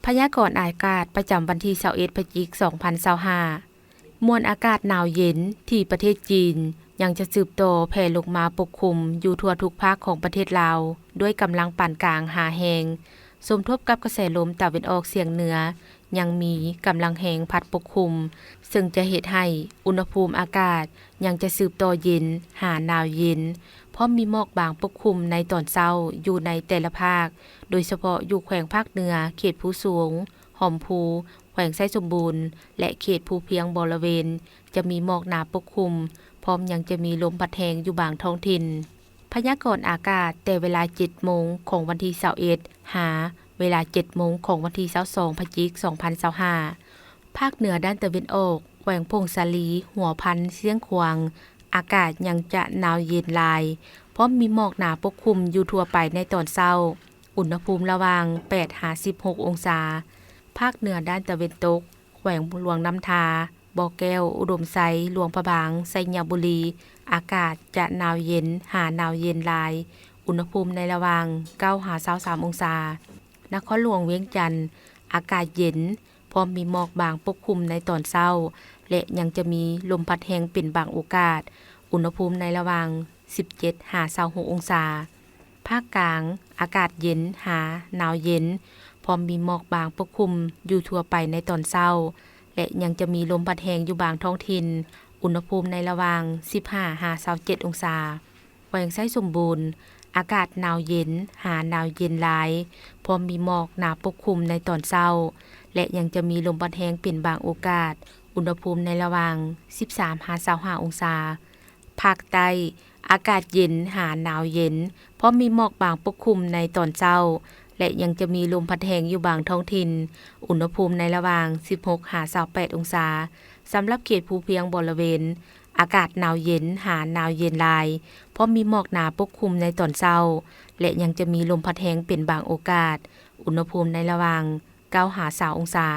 ພະຍາກອນອາກາດປະຈຳວັນທີຊາວເອັດ ພະຈິກ ສອງພັນຊາວຫ້າ ມວນອາກາດໜາວເຢັນທີ່ປະເທດຈີນ ຍັງຈະສືບຕໍ່ແຜ່ລົງມາປົກຄຸມຢູ່ທົ່ວທຸກພາກຂອງປະເທດລາວ ດ້ວຍກຳລັງປານກາງຫາແຮງ, ສົມທົບກັບກະແສລົມຕາເວັນອອກສຽງເໜືອ ຍັງມີກຳລັງແຮງພັດປົກຄຸມ, ເຊິ່ງຈະເຮັດໃຫ້ອຸນຫະພູມອາກາດຍັງຈະສືບຕໍ່ເຢັນຫາໜາວເຢັນ, ພ້ອມມີໝອກບາງປົກຄຸມໃນຕອນເຊົ້າຢູ່ໃນແຕ່ລະພາກ, ໂດຍສະເພາະຢູ່ແຂວງພາກເໜືອ, ເຂດພູສູງ, ຫອມພູ, ແຂວງໄຊສົມບູນ ແລະ ເຂດພູພຽງບໍລະເວນ ຈະມີໝອກໜາປົກຄຸມ, ພ້ອມຍັງຈະມີລົມພັດແຮງຢູ່ບາງທ້ອງຖິ່ນ. ພະຍາກອນອາກາດແຕ່ເວລາເຈັດໂມງຂອງວັນທີຊາວເອັດ ຫາເວລາເຈັດໂມງຂອງວັນທີຊາວສອງ ພະຈິກ ສອງພັນຊາວຫ້າ ພາກເໜືອດ້ານຕາເວັນອອກ, ແຂວງຜົ້ງສາລີ, ຫົວພັນ, ຊຽງຂວາງ, ອາກາດຍັງຈະໜາວເຢັນຫຼາຍ, ພ້ອມມີໝອກໜາປົກຄຸມຢູ່ທົ່ວໄປໃນຕອນເຊົ້າ, ອຸນຫະພູມລະຫວ່າງແປດຫາສິບຫົກອົງສາ. ພາກເໜືອດ້ານຕາເວັນຕົກ, ແຂວງຫຼວງນ້ຳທາ, ບໍ່ແກ້ວ, ອຸດົມໄຊ, ຫຼວງພະບາງ, ໄຊຍະບູລີ, ອາກາດຈະໜາວເຢັນຫາໜາວເຢັນຫຼາຍ, ອຸນຫະພູມໃນລະຫວ່າງເກົ້າຫາຊາວສາມອົງສາ. ນະຄອນຫຼວງວຽງຈັນ, ອາກາດເຢັນ, ພ້ອມມີໝອກບາງປົກຄຸມໃນຕອນເຊົ້າ ແລະ ຍັງຈະມີລົມພັດແຮງເປັນບາງໂອກາດ, ອຸນຫະພູມໃນລະຫວ່າງສິບເຈັດຫາຊາວຫົກອົງສາ. ພາກກາງ, ອາກາດເຢັນຫາໜາວເຢັນ, ພ້ອມມີໝອກບາງປົກຄຸມຢູ່ທົ່ວໄປໃນຕອນເຊົ້າ ແລະ ຍັງຈະມີລົມພັດແຮງຢູ່ບາງທ້ອງຖິ່ນ, ອຸນຫະພູມໃນລະຫວ່າງສິບຫ້າຫາຊາວເຈັດອົງສາ. ແຂວງໄຊສົມບູນ, ອາກາດໜາວເຢັນຫາໜາວເຢັນຫຼາຍ, ພ້ອມມີໝອກໜາປົກຄຸມໃນຕອນເຊົ້າ ແລະ ຍັງຈະມີລົມພັດແຮງເປັນບາງໂອກາດ, ອຸນຫະພູມໃນລະຫວ່າງສິບສາມຫາຊາວຫ້າອົງສາ. ພາກໃຕ້, ອາກາດເຢັນຫາໜາວເຢັນ, ພ້ອມມີໝອກບາງປົກຄຸມໃນຕອນເຊົ້າ ແລະ ຍັງຈະມີລົມພັດແຮງຢູ່ບາງທ້ອງຖິ່ນ, ອຸນຫະພູມໃນລະຫວ່າງສິບຫົກຫາຊາວແປດອົງສາ. ສຳລັບເຂດພູພຽງບໍລະເວນ, ອາກາດໜາວເຢັນຫາໜາວເຢັນຫຼາຍ, ພ້ອມມີໝອກໜາປົກຄຸມໃນຕອນເຊົ້າ ແລະ ຍັງຈະມີລົມພັດແຮງເປັນບາງໂອກາດ, ອຸນຫະພູມໃນລະຫວ່າງເກົ້າຫາຊາວອົງສາ.